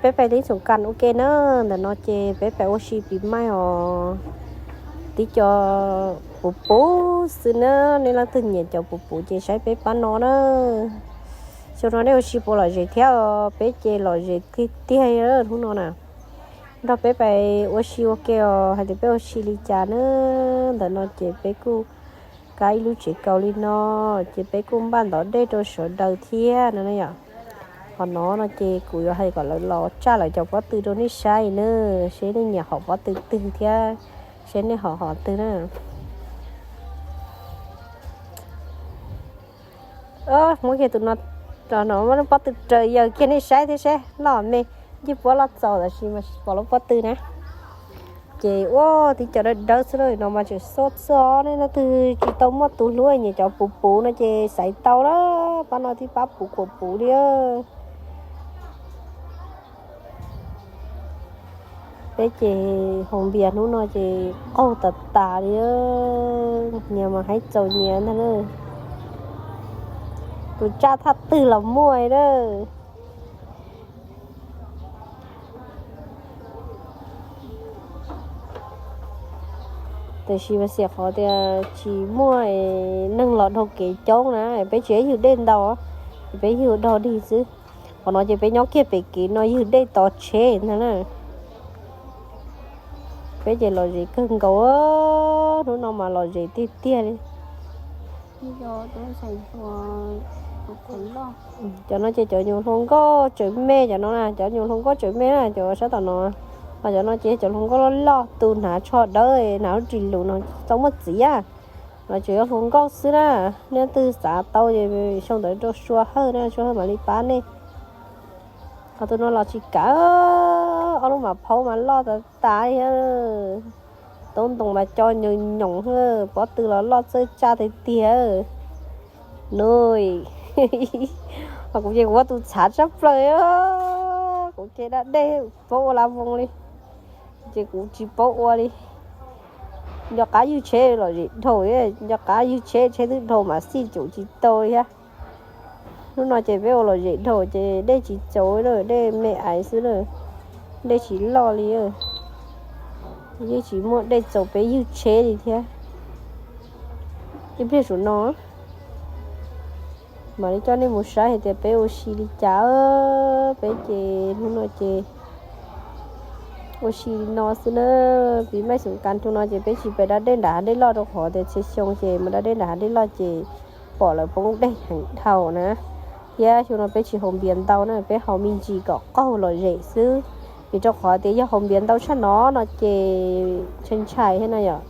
Peb pais teb Xyooj Kas ua ke na, ntawm no ces peb pais ua si pib maij os. Tib co puv puv xwb na, nej leej twg nyiam cov puv puv ces saib peb pab no na. Xyoo no nej ua si puas lom zem thiab os? Peb ces lom zem tiag tiag hnub no na. Nrog peb pais ua si ua ke os, hais tias peb ua si li cas na. Ntawm no ces peb kuj kav ib lub tsev kaus li no, ces peb kuj npaj ntov dej rau sawv daws thiab no yom. Qhov no no ces kuv yuav hais kom lawv los tsaj lawv cov pob tw rau nej saib na, seb nej nyiam hom pob tw twg thiab seb nej hom hom twg na. Muab kiag tus no, no muab pob tw raws yawg kiag nej saib thiab seb loj me, ncig puab loj txaus tab sis mas pom lub pob tw na. Ces ua tib co dawb dawb xwb no mas tseem xub xub, nej leej twg tsis tau muaj tus hlub nyiam cov puv puv no ces xaiv tau na, pab no tib pab puv khuam puv li. Peb ces haus npias hnub no ces qaug tas tas li, nyias mas haib txaus nyias ntag na. Tus tsaj thaj twg los muaj na. Tab sis mas xiam qhov tias tsis muaj neeg los dhau kev coob na, peb tsis ywg dej ntau, peb ywg dog dig xwb. Qhov no ces peb nyob kiag pem kev no ywg dej tov tsheb ntag na. Peb ces lom zem kawg nkaus, hnub no mas lom zem tiag tiag li. Cov no ces cov nyuam hluas nkauj tseem me, cov no na cov nyuam hluas nkauj tseem me na, cov sab tom no. Ho cov no ces cov hluas nkauj loj loj, tus hnav tsho dawb, hnav lub ris lus no tau muaj txiv. No tseem yog hluas nkauj xwb na, nej leej twg xav tau ces sau ntawv rau Sua Hawj na, Sua Hawj mam li pab nej. Ho tus no los tsis kav, ob lub mas phaub mas loj tas tas li. Toob ntoo mas co nyoos nyoos, pob tw los loj txawj tsaj tiag tiag. Nws, kuv ces kuv ua tus txhav tshaj plaws, kuv ces da dej paub ua la voos li, ces kuv tsis paub ua li. Nco qab ywg tsheb lom zem dhau, nco qab ywg tsheb, tsheb twb dhau mas xij cum tsis tau li thiab. Hnub no ces peb ua lom zem dhau ces dej tsis txaus lawm, dej me aiv xwb lawm, dej tsis loj li. Yeej tsis muaj dej txaus peb ywg tsheb li thiab. Ib pliag saum no mam li coj nej mus saib hais tias peb ua si li cas. Peb ces hnub no ces ua si li no xwb na. Pib maij xum kas hnub no ces peb tsis pais da dej nram hav dej loj rau qhov tias txhia xyoo ces mus da dej nram hav dej loj ces pom lawv poob dej heev dhau na. Thiab xyoo no peb tsis haus npias ntau na, peb haus me ntsis kom qaug lom zem xwb. Vim rau qhov tias yog haus npias ntau tshaj no no ces ntshai ntshai thiab na yom.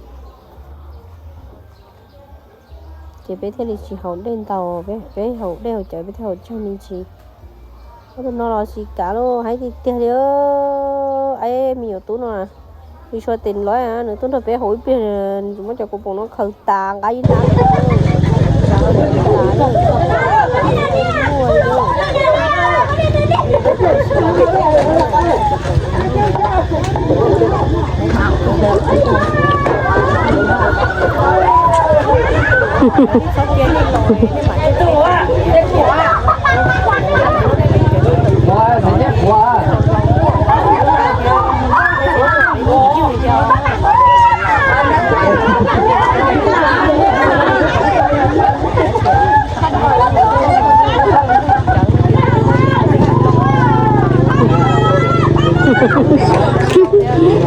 Ces peb thiaj li tsis haus dej ntau, peb haus dej haus cawv peb thiaj haus tsawg me ntsis. Ob tug no los tsis kav lauj, haib tiag tiag li. Aib, me nyuam tub no, Li Sua tes lawv, nws tuaj nrog peb haus ib pliag, nws muab cov kua poom no khaws tas nqa ib nab.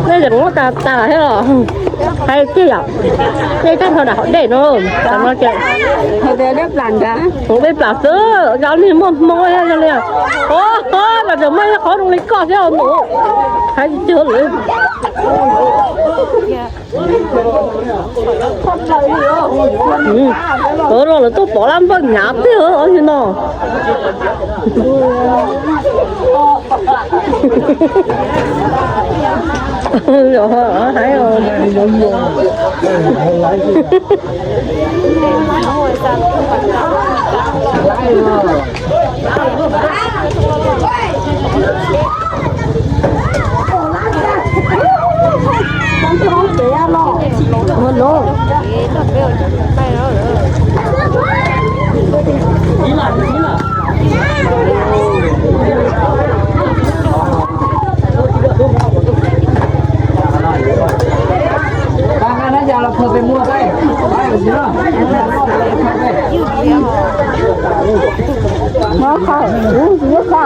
Nej tseem muab tas tas thiab los? Hais tiag yom, nej tag nrho nram hauv dej no, tam no ces hauv dej plam xwb, cov neeg muaj hmoo thiab li. Qhov no tseem muaj ib qhov zoo li koj thiab mus, hais tiag li. Los lawv tuaj pov lab npawj hnyav tiag li no.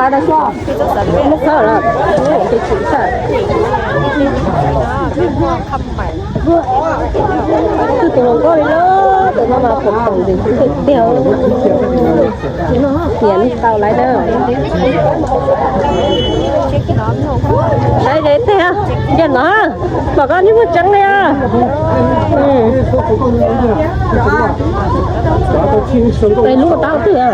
Tus hluas nkauj li los, tus no mas pom pom ntxim tiag tiag. Niam tau lawm na. Saib ze teg, nce no, pom koj niag muag tseeb li. Lub tau twg?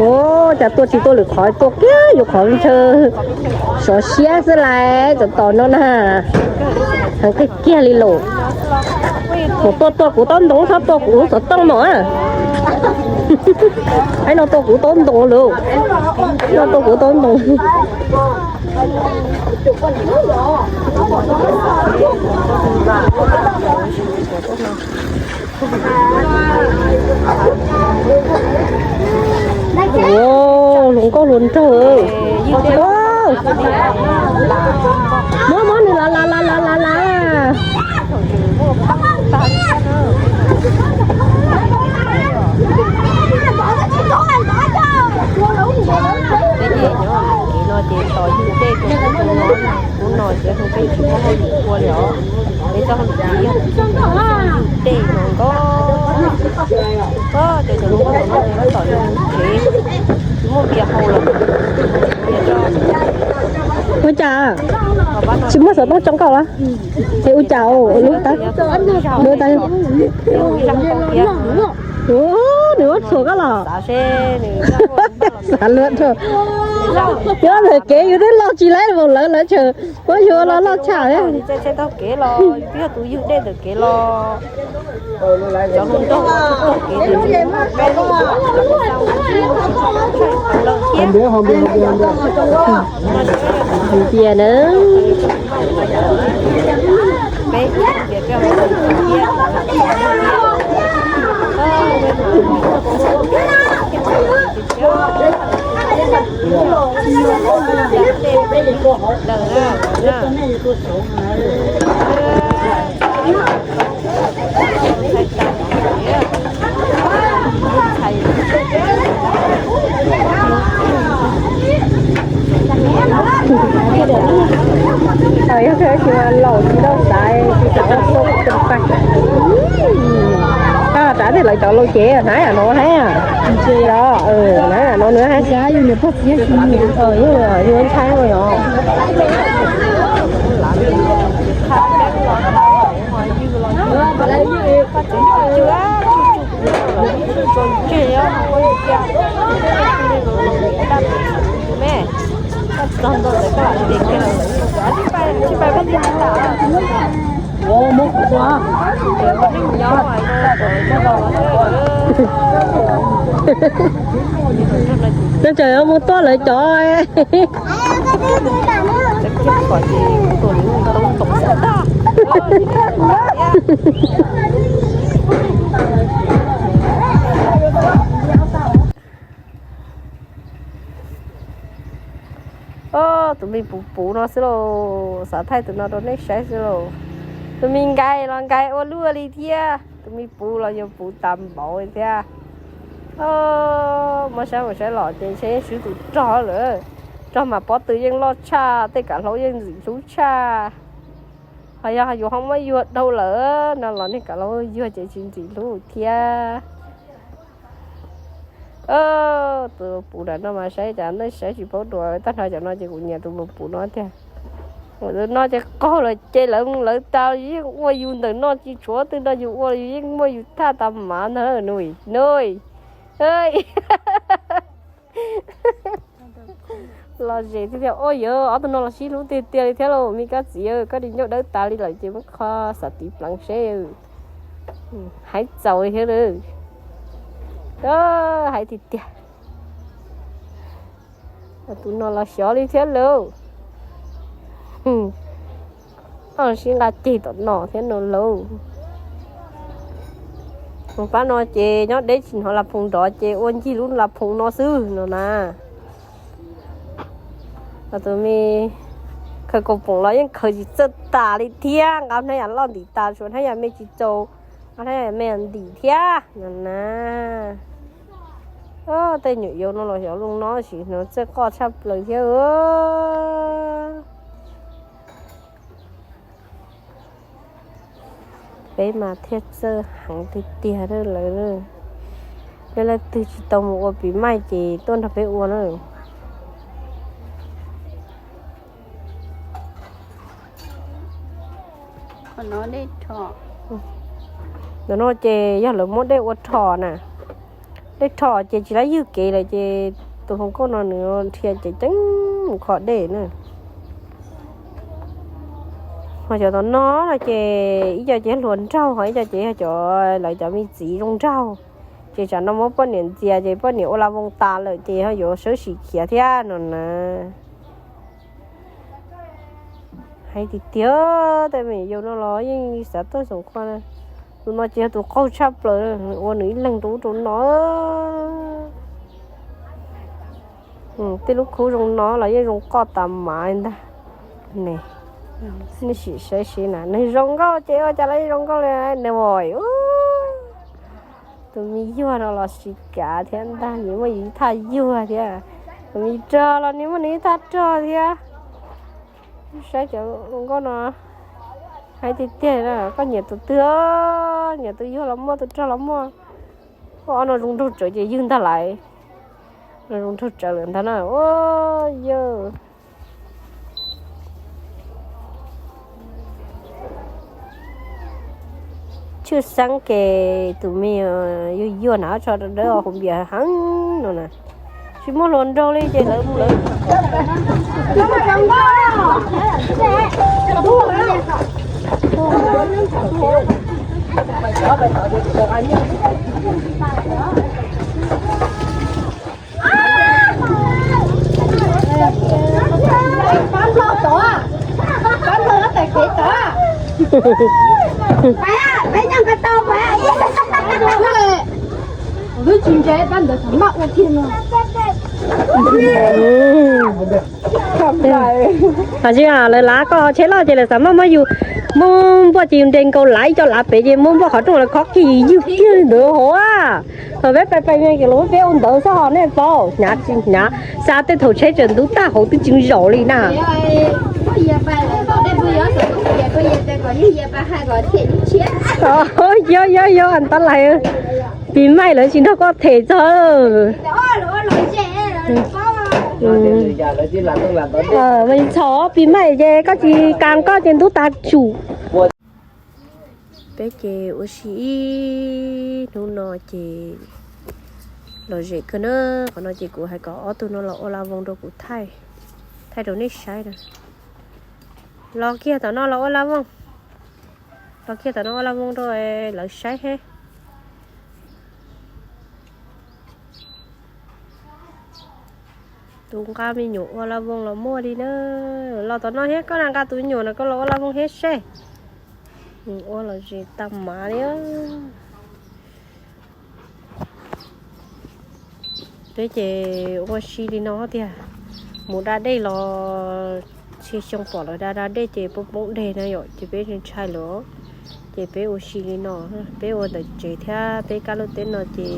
Ua cas tuaj tsis tuaj lwm qhov, tuaj kiag yus qhov ntshaw sov siab xwb lais, txog tom no na. Heev kawg kiag li los. Mus tua tua kuv taub ntoo, txhob tua kuv xov tooj no. Ib no tua kuv taub ntoo lawm, no tua kuv taub ntoo. Hluas nkauj hluas nraug. Muab muab nws las las las las las las. Peb ces nyob kev no ces tos yug dej rau tus no, tus no ces hu peb tsis muaj hauj lwm ua li os. Peb txoj hauj lwm yog yug dej no nkauj. Cov cov hluas nkauj tom no ces tom yug tsev, tsis muaj npias haus lawm. Ua cas tsis muaj xov tooj tsoo nkauj a? Es ua cas lub tab lub tab nws muab txhuam koj los? Xav luag rau. Yog lawm kev yus twb los tsis laib vau lawv lawv tseem muab yus los loj tshaj. Tau kev los twb yog tus yug dej ntawm kev los. Cov hluas nraug tau kev ntawm tias na. Yog tsis laus tsis tau xav tsis xav ua xo tsis pais. Rov tias lawv cov laus ces hnab no hab. Hnab no nws hab. Yus ntshai yom. Neb tseem yuav mus tuaj lawv cov. Tus me puv puv no xwb lauj, xav thaij tus no rau nej saib xwb lauj. Tus me nkais los nkais ua luaj li thiab, tus me puv los yog puv tas npaum li thiab. Muab saib mus saib los ces ntshe swb tus rog lawm. Rog mas pob tw yeej loj tshaj, tej kav hlaub yeej ntxim hlub tshaj. Ho yog yus ho muab yuag dhau lawm no los nej kav hlaub yuag ces tsis ntxim hlub thiab. Tus puv nram no mas saib cas nej saib tsis paub dua, tag nrho cov no ces kuv nyiam tus puv no tiag. Tus no ces qaug lawm ces lawv lawv tas yeej ua yus ntawm no tsis tshuav twg no, yus ua yus yeej muaj yus thaj tas mav ntag. Nui nui. Los zem tiag tiag. Ua yog ob tug no los sib hlub tiag tiag li thiab lauj. Me kab txiv, koj ris ncauj dawb tas li lawm ces muab qho xav tiv pleev seb. Hais txaus li thiab. Hais tiag tiag. Tus no los xyov li thiab lauj. Koj sib nqa ceg tom no thiab no lauj. Pab no ces nyob deb tsis hnov las phoom nrov ces ua ncig lub las phoom no xwb no na. Tus me khaws kaus poom los yeej khaws tsis txawj tas li thiab, nqa hnab yam loj ntim tas, tshuav hnab yam me tsis txaus, nqa hnab yam me ntim thiab no na. Tej nyuam yaus no los xyov zoo no sis no txawj qoj tshaj plaws thiab. Peb mas thiaj txawj heev tiag tiag lawm. Yog leej twg tsis tau mus ua pis maij ces tuaj nrog peb ua na. Ntawm no ces yog lawv muab dej ua rho na. Dej rho ces tsis lab ywg kev lawm ces tus hluas nkauj no nws dhia ceev ceev mus kho dej na. Ho cov tom no no ces ib co ces yog hluas nraug, ho ib co ces yog cov lawv cov me txiv zoo nraug. Ces tsam no muab poj niam ntxias ces poj niam ua la voos tas lawm ces ho yuav sawb sim khiav thiab no na. Hais tiag tiag, tej me nyuam yaus no los yeej xav tuaj xoom khuaj. Tus no ces yog tus qaug tshaj plaws, nws ua nws ib leeg rau ub rau no. Tej lub khub zoo no los yeej zoo qoj tas mas ntag. Nej sim saib seb na, nws zoo nkauj ces ua cas los yeej zoo nkauj li ne. Tus me yuag no los sis kav thiab ntag, nws muaj yus ib thaj yuag thiab. Tus me rog los nws muaj nws ib thaj rog thiab. Saib cov hluas nkauj no, hais tiag tiag, koj nyiam tus twg, nyiam tus yuag los muaj, tus rog los muaj. Ob no zoo nraug tsawv ces ywg ntag lauj. No zoo nraug tsawv lawm ntag na. Yawg, tshwj xeeb ces tus me yuag yuag na, tsho dawb dawb hauv npias heev no na. Tsis muaj hluas nraug li ces lawv mus lawm. Lawv lav koj tsheb loj ces lawv xav maj muab yus, muab npuaj ces yus nres nkaus lav ib co lav pem ces muab npuaj qhov rooj lawv khob kiag yus ywg kiag ntawd hauv. Thaum peb pais pais ces lawv muab peb ua ntawd xwb ho nej paub, hnyav tsis hnyav, xav tej thaum tsheb tseem ntub tag hauv twb tsis zaum li na. Yog yog yog, ntawd lawv pis maij lawv tsis nrog koj them txog. Txhob pis maij ces koj tsis kas koj ces ntub tas tsum. Peb ces ua si ib hnub no ces lom zem kawg na. Qhov no ces kuv hais kom ob tug no los ua la voos rau kuv thaij, thaij rau nej saib na. Los kiag tom no los ua la voos, los kiag tom no ua la voos rau lawv saib thiab. Tus nqa me nyuam ua la voos los muaj li na. Los tom no thiab, koj na nqa tus me nyuam no koj los ua la voos thiab seb. Ua los zem tag mas li. Peb ces ua si li no tiag, mus da dej los txhia xyoo pom lawv da da dej ces poob poob deg na yom, ces peb ntshai lawm. Ces peb ua si li no, peb ua ntawm tsev thiab peb kab lub teb no ces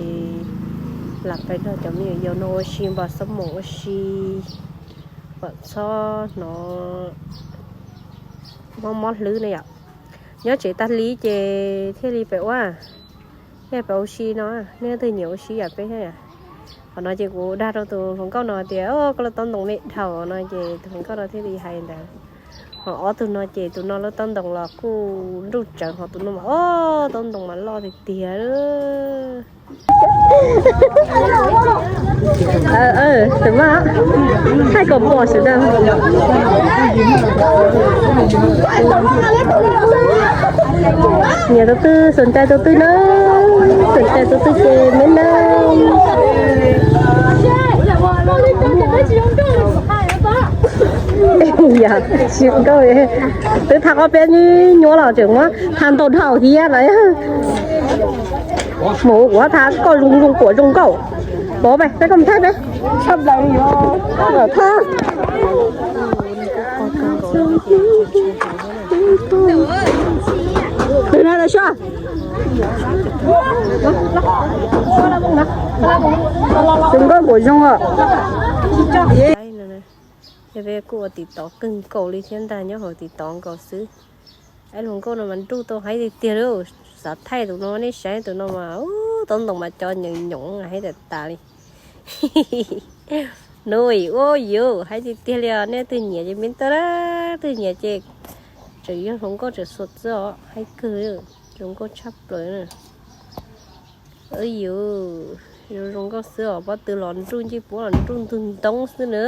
lam pais nrog cov me nyuam yaus no ua si npam xob moom ua si, kom txhob hnov mob mob hlwb na yom. Nyob tsev tag li ces thiaj li pem ua, thiaj pem ua si no, nej leej twg nyiam ua si yam peb thiab. Qhov no ces kuv dag rau tus hluas nkauj no tias koj lub taub ntoos me dhau no ces tus hluas nkauj no thiaj li hais ntawd. Ho ob tug no ces tus no lub taub ntoos los kuj nruj tsawv, ho tus no mas ob taub ntoos mas loj tiag tiag. Tus maj, thaij kom pom sawv daws. Nyiam tus twg xom cai tus twg na, xom cai tus twg ces me na. Yog tsis zoo nkauj, twb thaij qhov peb nyuaj los tseem muab thaij ntau dhau thiab lawm. Mus kuv thab koj zoo zoo kuam zoo nkauj. Pov pe, peb koj mus thab pe. Thab. Tus no los sua. Zoo nkauj kuam zoo os. Yog peb kuj ua TikTok kawg nkaus li thiab ntag, nyob hauv TikTok nkaus xwb. Aib hluas nkauj no mas nruj tau haib tiag tiag li. Xav thaij tus no, nej saib tus no mas ub, tau ntoos mas cov nyeem nyoos haib tas tas li. Nub ua yuv haib tiag tiag li os. Nej twg nyiam ces me tawg, twg nyiam ces tseem yog hluas nkauj tseem xuas xwb os, haib kawg, zoo nkauj tshaj plaws. Yuv, zoo zoo nkauj xwb os, pob tw los nruj, ncej puab los nruj, ntug ntoob xwb na.